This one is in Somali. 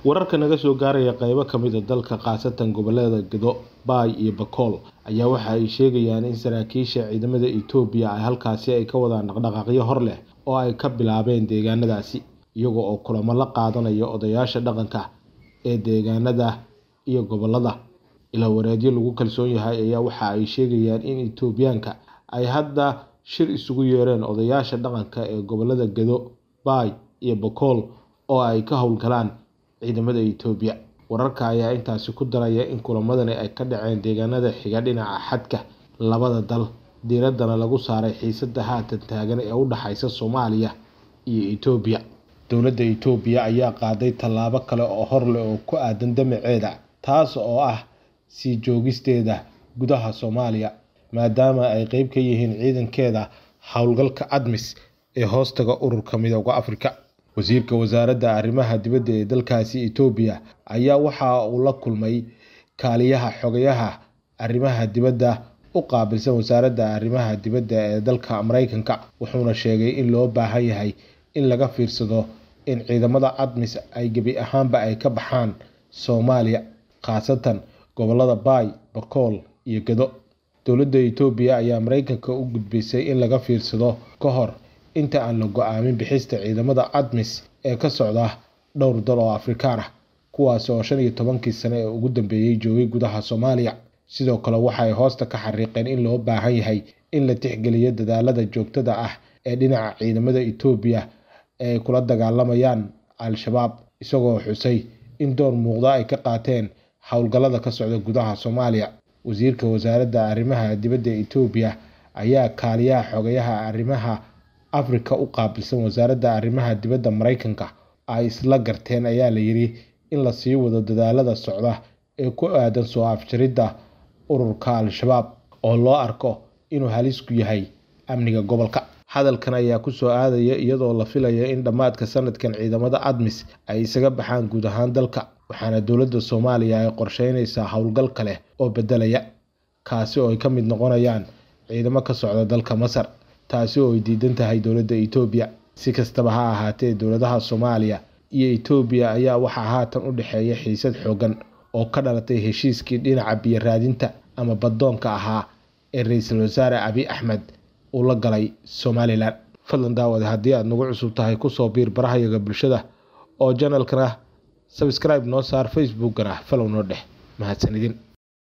Wararka naga soo gaaraya qaybo ka mid ah dalka, khaasatan gobollada Gedo, Baay iyo Bakool, ayaa waxa ay sheegayaan in saraakiisha ciidamada Itoobiya ay halkaasi ay ka wadaan dhaqdhaqaaqyo hor leh oo ay ka bilaabeen deegaanadaasi, iyaga oo kulamo la qaadanaya odayaasha dhaqanka ee deegaanada iyo gobollada. Ilo wareedyo lagu kalsoon yahay ayaa waxa ay sheegayaan in Itoobiyaanka ay hadda shir isugu yeereen odayaasha dhaqanka ee gobollada Gedo, Baay iyo Bakool oo ay ka howlgalaan ciidamada Itoobiya. Wararka ayaa intaasi ku daraya in kulamadani ay ka dhaceen deegaanada xiga dhinaca xadka labada dal, diiradana lagu saaray xiisadda haatan taagan ee u dhaxaysa Soomaaliya iyo Itoobiya. Dowladda Itoobiya ayaa qaaday tallaabo kale oo hor leh oo ku aadan damaceeda, taas oo ah sii joogisteeda gudaha Soomaaliya, maadaama ay qayb ka yihiin ciidankeeda howlgalka ATMIS ee hoostaga Ururka Midowga Afrika. Wasiirka Wasaaradda Arrimaha Dibadda ee dalkaasi Itoobiya ayaa waxa uu la kulmay kaaliyaha xogayaha arrimaha dibadda u qaabilsan Wasaaradda Arrimaha Dibadda ee dalka Mareykanka, wuxuuna sheegay in loo baahan yahay in laga fiirsado in ciidamada ATMIS ay gebi ahaanba ay ka baxaan Soomaaliya, khaasatan gobollada Baay, Bakool iyo Gedo. Dowladda Itoobiya ayaa Mareykanka u gudbisay in laga fiirsado ka hor inta aan la go'aamin bixista ciidamada ATMIS ee ka socda dhowr dal oo Afrikaan ah, kuwaas oo 15kii sano ee ugu dambeeyay joogay gudaha Soomaaliya. Sidoo kale waxa ay hoosta ka xariiqeen in loo baahan yahay in la tixgeliyo dadaallada joogtada ah ee dhinaca ciidamada Itoobiya ee ay kula dagaalamayaan Al-shabaab, isagoo xusay in door muuqda ay ka qaateen howlgallada ka socda gudaha Soomaaliya. Wasiirka Wasaaradda Arrimaha Dibadda ee Itoobiya ayaa kaaliyaha xogayaha arrimaha Afrika u qaabilsan Wasaaradda Arrimaha Dibadda Mareykanka ay isla garteen ayaa la yiri in la sii wado dadaallada socda ee ku aadan soo afjaridda ururka Al-shabaab oo loo arko inuu halis ku yahay amniga gobolka. Hadalkan ayaa ku soo aadaya iyadoo la filayo in dhammaadka sanadkan ciidamada ATMIS ay isaga baxaan guud ahaan dalka, waxaana dowladda Soomaaliya ay qorsheynaysaa howlgal kale oo beddelaya, kaasi oo ay ka mid noqonayaan ciidamo ka socda dalka Masar, taasi oo ay diidan tahay dowladda Itoobiya. Si kastaba ha ahaatee, dowladaha Soomaaliya iyo Itoobiya ayaa waxaa haatan u dhexeeya xiisad xooggan oo ka dhalatay heshiiskii dhinaca biyo raadinta ama baddoonka ahaa ee ra'iisul wasaare Abiy Ahmed uu la galay Somalilan. Fadlan daawade, haddii aad nagu cusub tahay, ku soo biir barahayaga bulshada oo channelkana subscribe noo saar, Facebookana follow noo dheh. Mahadsanidin.